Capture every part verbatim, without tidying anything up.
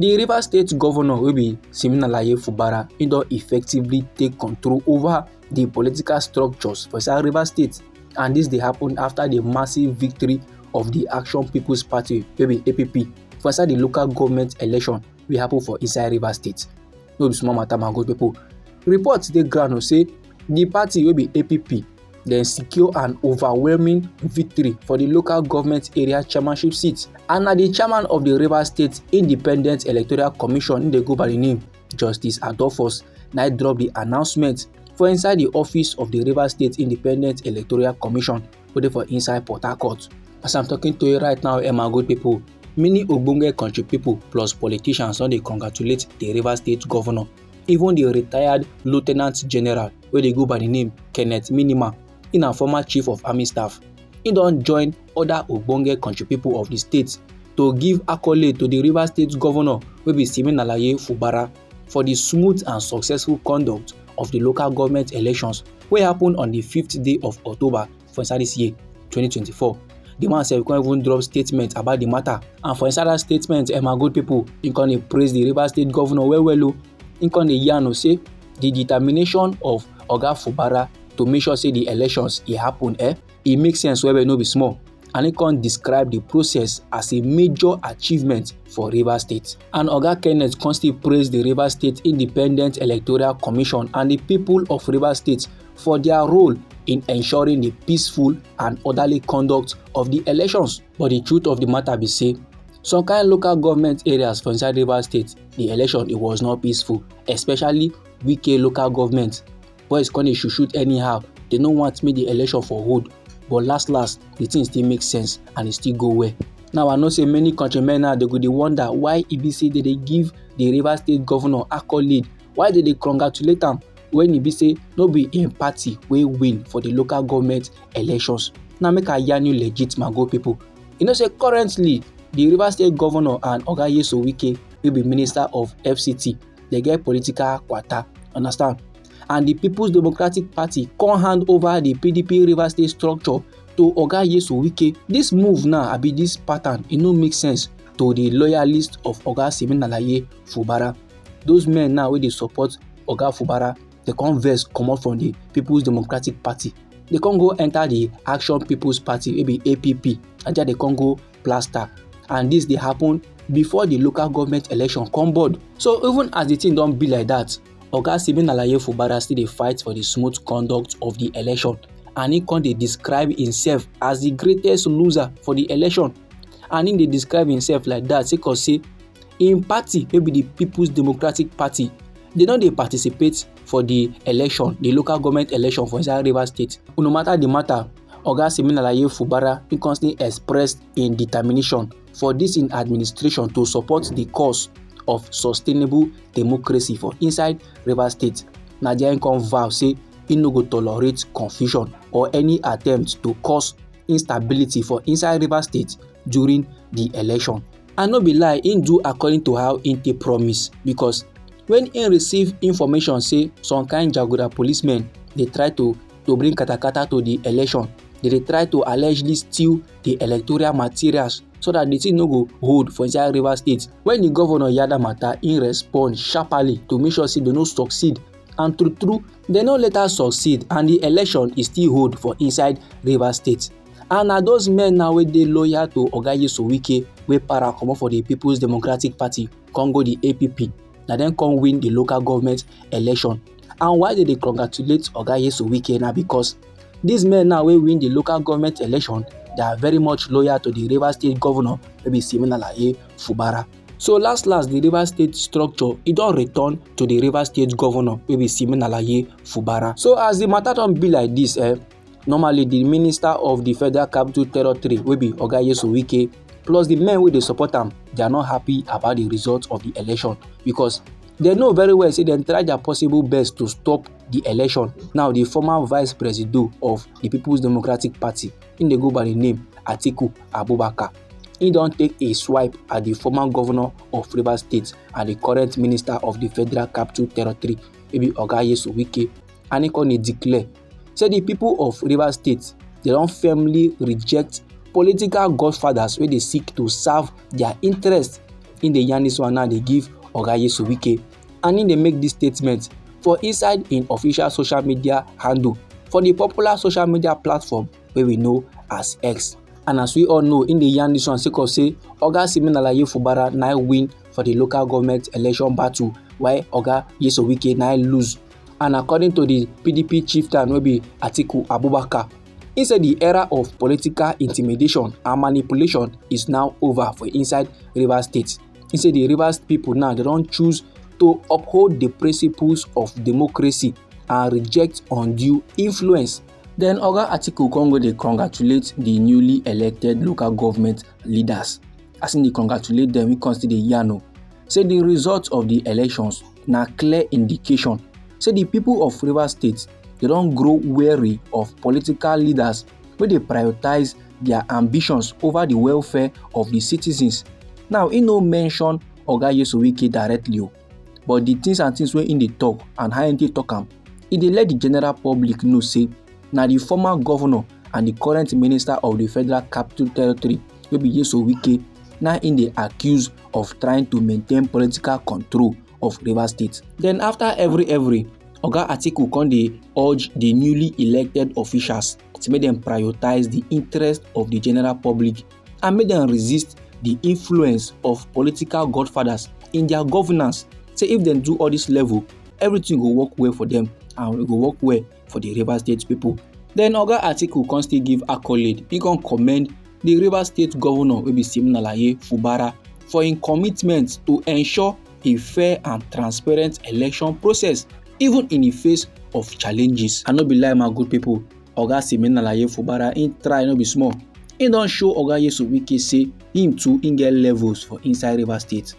The Rivers State governor wey be Siminalayi Fubara, he don effectively take control over the political structures for inside Rivers State, and this dey happen after the massive victory of the Action People's Party wey be A P P for inside the local government election wey happen for inside Rivers State. No be small matter, my good people. Reports dey ground o say the party wey be A P P dem secure an overwhelming victory for the local government area chairmanship seat, and na the chairman of the Rivers State Independent Electoral Commission, dey go by the name Justice Adolphus, na drop the announcement for inside the office of the Rivers State Independent Electoral Commission wey dey for inside Port Harcourt. As I'm talking to you right now, eh, my good people, many ogbonge country people plus politicians don dey congratulate the Rivers State governor. Even the retired Lieutenant General wey dey go by the name Kenneth Minima, he na former chief of army staff. He don join other ogbonge country people of the state to give accolade to the Rivers State governor wey be Siminalayi Fubara for the smooth and successful conduct of the local government elections wey happen on the fifth day of October for inside this year, twenty twenty-four. The man sef come even drop statement about the matter, and for inside that statement, eh, my good people, he come dey praise the Rivers State governor well well o. He come dey yarn o say the determination of Oga Fubara to make sure say the elections e happen, eh, e make sense well well, no be small. And he come describe the process as a major achievement for Rivers State. And Oga Kenneth come still praise the Rivers State Independent Electoral Commission and the people of Rivers State for their role in ensuring the peaceful and orderly conduct of the elections. But the truth of the matter be say, some kind local government areas for inside Rivers State, the election, it was not peaceful, especially Wike local government. Boys come dey shoot shoot anyhow. They no want make the election for hold. But last last, the thing still make sense and e still go well. Now, I know say many countrymen now, they go dey wonder why e be say they dey give the Rivers State governor accolade, why they dey congratulate am when e be say no be im party wey win for the local government elections. Now, make I yarn you legit, my good people. You know say currently, the Rivers State governor and Oga Nyesom Wike, wey be minister of F C T, they get political kwata, understand? And the People's Democratic Party come hand over the P D P Rivers State structure to Oga Nyesom Wike. This move now, abi this pattern, e no make sense to the loyalist of Oga Siminalayi Fubara. Those men now wey dey support Oga Fubara, they come vex comot from the People's Democratic Party. They come go enter the Action People's Party, wey be A P P, and there they come go plaster. And this dey happen before the local government election come board. So even as the thing don be like that, Oga Siminalayi Fubara still dey fight for the smooth conduct of the election, and he come dey describe himself as the greatest loser for the election. And he dey describe himself like that sake of say im party, wey be the People's Democratic Party, they no dey participate for the election, the local government election for inside Rivers State. No matter the matter, Oga Siminalayi Fubara, he constantly expressed im determination for this im administration to support the cause of sustainable democracy for inside Rivers State. Na there he come vow say he no go tolerate confusion or any attempt to cause instability for inside Rivers State during the election. And no be lie, he do according to how he take promise, because when he receive information say some kind jaguda policemen dey try to to bring katakata to the election, they dey try to allegedly steal the electoral materials so that the thing no go hold for inside Rivers State. When the governor hear that matter, he respond sharply to make sure say they no succeed. And true true, they no later succeed, and the election is still hold for inside Rivers State. And na those men now wey dey loyal to Oga Nyesom Wike wey para comot for the People's Democratic Party come go the A P P, na dem come win the local government election. And why they dey congratulate Oga Nyesom Wike na because these men now wey win the local government election, they are very much loyal to the Rivers State governor, wey be Siminalayi Fubara. So last last, the Rivers State structure, e don return to the Rivers State governor, wey be Siminalayi Fubara. So as the matter don be like this, eh, normally the minister of the Federal Capital Territory, wey be Oga Nyesom Wike, plus the men wey dey support am, they are not happy about the result of the election, because they know very well say dem try their possible best to stop the election. Now the former vice presido of the People's Democratic Party, he dey go by the name Atiku Abubakar, he don take a swipe at the former governor of Rivers State and the current minister of the Federal Capital Territory, wey be Oga Nyesom Wike, and he come dey declare say the people of Rivers State, they don firmly reject political godfathers wey dey seek to serve their interest. Im dey yarn this one now dey give Oga Yesu Wike, and im dey make this statement for inside im official social media handle for the popular social media platform wey we know as X. And as we all know, im dey yarn this one sake of say Oga Siminalayi Fubara na im win for the local government election battle, while Oga Yesu Wike na im lose. And according to the P D P chieftain wey be Atiku Abubakar, he say the era of political intimidation and manipulation is now over for inside Rivers State. He say the Rivers people now, they don choose to uphold the principles of democracy and reject undue influence. Then Oga Atiku come go dey congratulate the newly elected local government leaders. As im dey congratulate them, he come still dey yarn o say the result of the elections na clear indication say the people of Rivers State, they don grow wary of political leaders wey dey prioritize their ambitions over the welfare of the citizens. Now, he no mention Oga Yesu Wike directly o, but the things and things wey im dey talk and how im take talk am, e dey let the general public know say na the former governor and the current minister of the Federal Capital Territory, wey be Yesu Wike, na im dey accuse of trying to maintain political control of Rivers State. Then after every every, Oga Atiku come dey urge the newly elected officials to make dem prioritize the interest of the general public and make dem resist the influence of political godfathers in their governance. Say if dem do all this level, everything go work well for them and e go work well for the Rivers State people. Then Oga Atiku come still give accolade, he come commend the Rivers State governor wey be Siminalayi Fubara for im commitment to ensure a fair and transparent election process, even in the face of challenges. I no be lie, my good people, Oga Siminalayi Fubara, im try no be small. Im don show Oga Yesu Wike say him too, im get levels for inside Rivers State.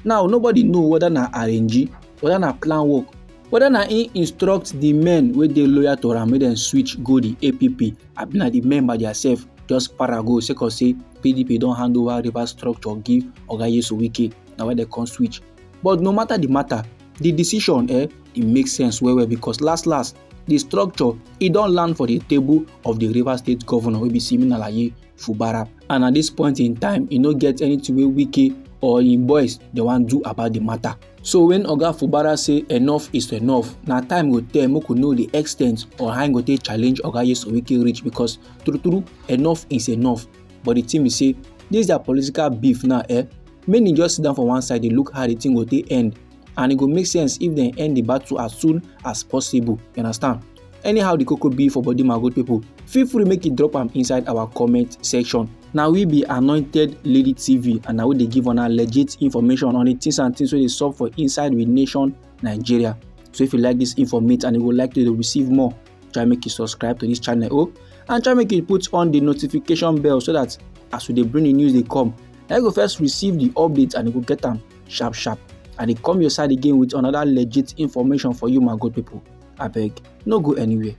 Now, nobody know whether na arrange, whether na plan work, whether na im instruct the men wey dey loyal to am make dem switch go the A P P, abi na the men by theirself just para go sake of say P D P don hand over Rivers structure give Oga Yesu Wike, na why dem come switch. But no matter the matter, the decision, eh, e make sense well well, because last last, the structure, e don land for the table of the Rivers State governor wey be Siminalayi Fubara. And at this point in time, e no get anything wey Wike or im boys dey wan do about the matter. So when Oga Fubara say enough is enough, na time go tell make we know the extent or how im go take challenge Oga Yesu Wike reach, because true true, enough is enough. But the thing be say, this their political beef now, eh, make dem just sit down for one side, dey look how the thing go take end, and e go make sense if dem end the battle as soon as possible. You understand? Anyhow the koko be for body, my good people, feel free make you drop am inside our comment section. Na we be Anointed Lady T V, and na we dey give una legit information on the things and things wey dey sup for inside we nation, Nigeria. So if you like this informate and you would like to receive more, try make you subscribe to this channel, oh, and try make you put on the notification bell, so that as we dey bring the news dey come, na you go first receive the update and you go get am sharp sharp. And e come your side again with another legit information for you, my good people. Abeg, no go anywhere.